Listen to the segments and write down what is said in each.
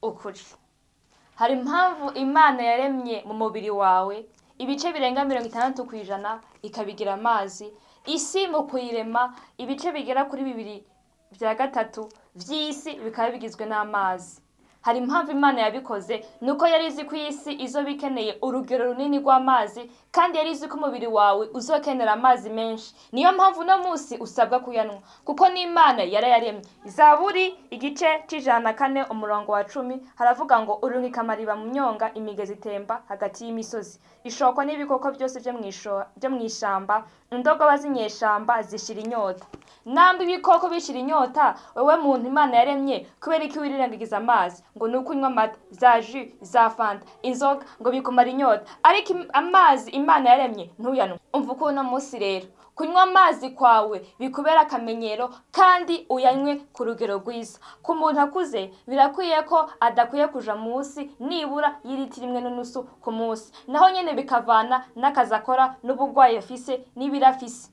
Ukuri, hari impamvu Imana yaremye mu mubiri wawe ibice birenga 60% ikabigira amazi. Isi mu kuyirema ibice bigera kuri 2/3 vy'isi bikaba bigizwe n'amazi. Hari impamvu Imana yabikoze, nuko yari izi ko isi izoba ikeneye urugero runini rw'amazi, kandi yari izi ko umubiri wawe uzokenera amazi menshi. Niyo mpamvu uno munsi usabwa kuyanywa, kuko n'Imana yarayaremye. Zaburi igice c'104 umurongo wa 10 haravuga ngo urungika amariba mu myonga, imigezi itemba hagati y'imisozi, ishokwa n'ibikoko byose byo mw'ishamba, indogoba z'inyeshamba zishira inyota. Namba ibikoko bishira inyota, wewe muntu Imana yaremye, kubera iki wirirengagiza amazi? Ngo nuko unywa amata, za jus, za fanta, inzoga, ngo bikumara inyota, ariko amazi Imana yaremye ntuyanwe. Umva uko uno munsi rero kunywa amazi kwawe bikubera akamenyero, kandi uyanywe ku rugero rwiza. Ku muntu akuze birakwiye ko adakwiye kuja munsi nibura y'iritiro 1.5 ku munsi, naho nyene bikavana n'akazi akora n'ubugwayi afise n'ibiro afise.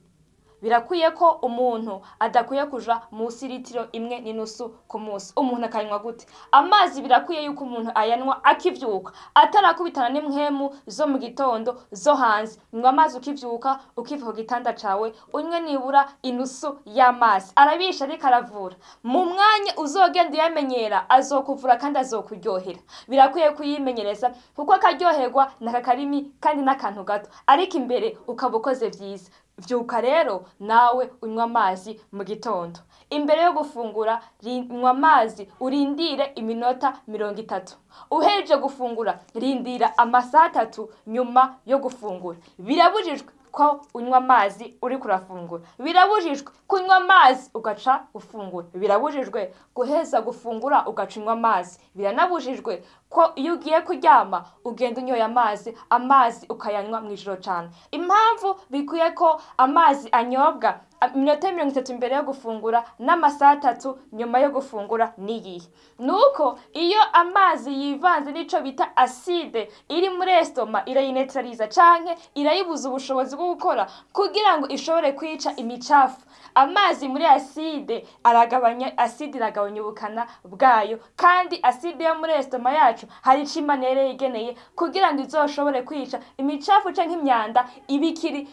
Birakwiye ko umuntu adakwiye kuja munsi y'ilitiro 1.5 ku munsi. Umuntu akanywa gute amazi? Birakwiye yuko umuntu ayanywa akivyuka, atarakubitana n'impwemu zo mu gitondo zo hanze. Nywa amazi ukivyuka, ukiva ku gitanda cawe, unywe nibura inusu y'amazi. Arabisha ariko aravura. Mu mwanya uzogenda uyamenyera, azokuvura kandi azokuryohera. Birakwiye kuyimenyereza, kuko akaryoherwa n'aka karimi kandi n'akantu gato, ariko imbere ukaba ukoze vyiza. Vyuka rero nawe unywa amazi mu gitondo. Imbere yo gufungura nywa amazi, urindire iminota 30. Uhejeje gufungura rindira amasaha 3 nyuma yo gufungura. Birabujijwe ko unywa amazi uriko urafungura. Birabujijwe kunywa amazi ugaca ufungura. Birabujijwe guheza gufungura ugaca unywa amazi. Biranabujijwe ko iyo ugiye kuryama ugenda unyoye amazi, amazi ukayanywa mw'ijoro cane. Impamvu bikwiye ko amazi anyobwa iminota 30 imbere yo gufungura n'amasaha 3 nyuma yo gufungura niyihe? Nuko iyo amazi yivanze n'ico bita acide iri muri estoma, irayinetraliza canke irayibuza ubushobozi bwo gukora kugira ngo ishobore kwica imicafu. Amazi muri acide aragabanya, acide iragabanya ubukana bwayo, kandi acide yo muri estoma yacu hari ico Imana yari yayigeneye kugira ngo izoshobore kwica imicafu canke imyanda ibikiri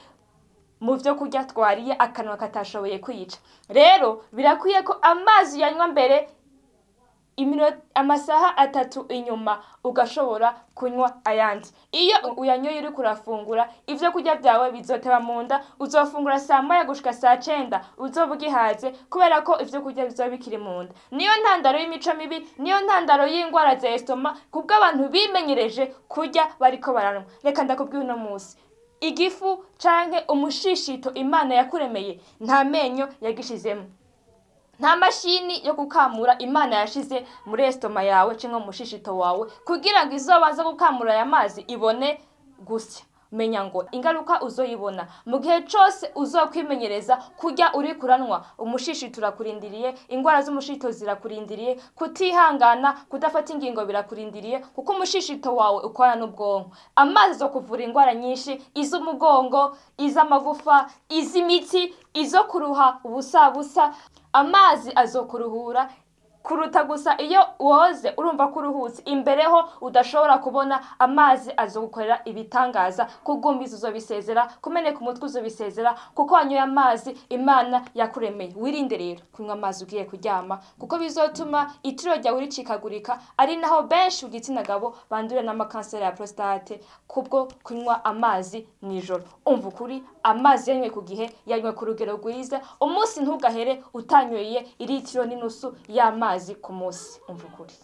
mu vyo kurya twariye akanwa katashoboye kwica. Rero birakwiye ko amazi yanywa mbere amasaha 3 inyuma ugashobora kunywa ayandi. Iyo uyanyoye uriko urafungura, ivyo kurya vyawe bizoteba mu nda, uzofungura saa 1 gushika saa 9 uzoba ugihaze, kubera ko ivyo kurya bizoba bikiri mu nda. Niyo ntandaro y'imico mibi, niyo ntandaro y'ingwara za estoma, kubwo abantu bimenyereje kurya bariko baranywa. Reka ndakubwira uno munsi, igifu canke umushishito Imana yakuremeye nta menyo yagishizemo, nta mashini yo gukamura Imana yashize muri estoma yawe canke mu mushishito wawe kugira ngo izobanze gukamura aya mazi ibone gusya. Menya ngo ingaruka uzoyibona mu gihe cose uzokwimenyereza kurya uri kuranwa. Umushishito urakurindiriye, ingwara z'umushishito zirakurindiriye, kutihangana, kudafata ingingo birakurindiriye, kuko umushishito wawe ukorana n'ubwonko. Amazi zo kuvura ingwara nyinshi, iz'umugongo, iz'amagufa, iz'imitsi, izo kuruha ubusabusa. Amazi azokuruhura kuruta gusa iyo woze urumva ko uruhutse, imbereho udashobora kubona. Amazi azogukorera ibitangaza, kugumbiza uzobisezera, kumeneka umutwe uzobisezera, kuko wanyoye amazi Imana yakuremeye. Wirinde rero kunywa amazi ugiye kuryama, kuko bizotuma itiro ryawe ricikagurika, ari naho benshi ku gitsina gabo bandura n'amakanseri ya prostate kubwo kunywa amazi mw'ijoro. Umva ukuri, amazi yanywe ku gihe, yanywe ku rugero rwiza, umunsi ntugahere utanyoye iritiro n'inusu y'amazi ku munsi. Umva ukuri.